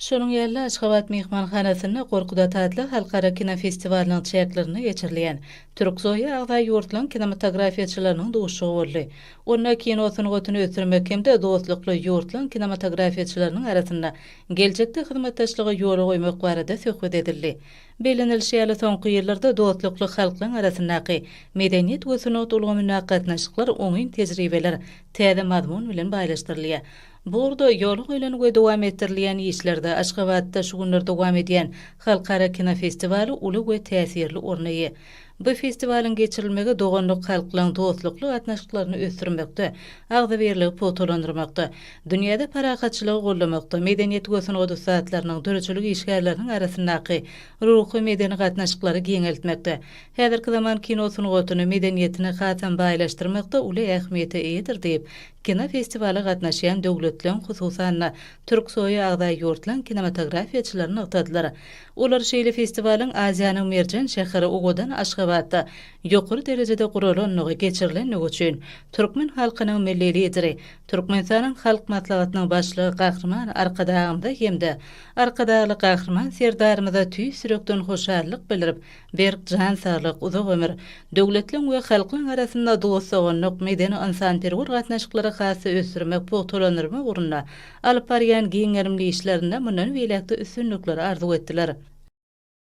Şonuň ýaly-da, Aşgabat myhmanhanasynda Gorkut ata atly halkara kinofestiwalynyň çäklerinde geçirilýän Türksoýa agza ýurtlaryň kinematografiýaçylarynyň duşuşygy boldy. Onda kino sungatyny ösdürmek hem-de dostlukly ýurtlaryň kinematografiýaçylarynyň arasynda geljekde hyzmatdaşlygy ýola goýmak barada söhbet edildi. Bellenilişi ýaly, soňky ýyllarda dostlukly halklaryň arasyndaky medeniýet we sungat ulgamyndaky gatnaşyklar oňyn tejribeler, täze mazmun bilen baýlaşdyrylýar. Bu ugurda ýola goýlan we dowam etdirilýän işlerde Aşgabatda şu günler dowam edýän halkara kinofestiwaly uly we täsirli orna eýe. Bu festiwalyň geçirilmegi doganlyk halklaryň dostlukly gatnaşyklaryny ösdürmekde, agzybirligi pugtalandyrmakda, dünýäde parahatçylygy goldamakda, medeniýet we sungat ussatlarynyň, döredijilik işgärleriniň arasyndaky ruhy-medeni gatnaşyklary giňeltmekde, häzirki zaman kino sungatyny, medeniýetini hasam baýlaşdyrmakda uly ähmiýete eýedir diýip, Kinofestiwala gatnaşýan döwletleň, hususan-da, Türksoýa agza ýurtlaň kinematografiýaçylary nygtadylar. Olar şeýle festiwalyň Aziýanyň merjen şäheri owadan Aşgabatda ýokary derejede guralandygy, geçirilendigi üçin türkmen halkynyň Milli Lideri, Türkmenistanyň Halk Maslahatynyň Başlygy Gahryman Arkadagymyza hem-de Arkadagly Gahryman Serdarymyza tüýs ýürekden hoşallyk bildirip, Berk jan saglyk, uzak ömür, döwletleň we halklaň arasynda dost-doganlyk, medeni-ynsanperwer gatnaşyklary has-da ösdürmek, pugtalandyrmak ugrunda alyp barýan giň gerimli işlerinde mundan beýläk-de üstünlikleri arzuw etdiler.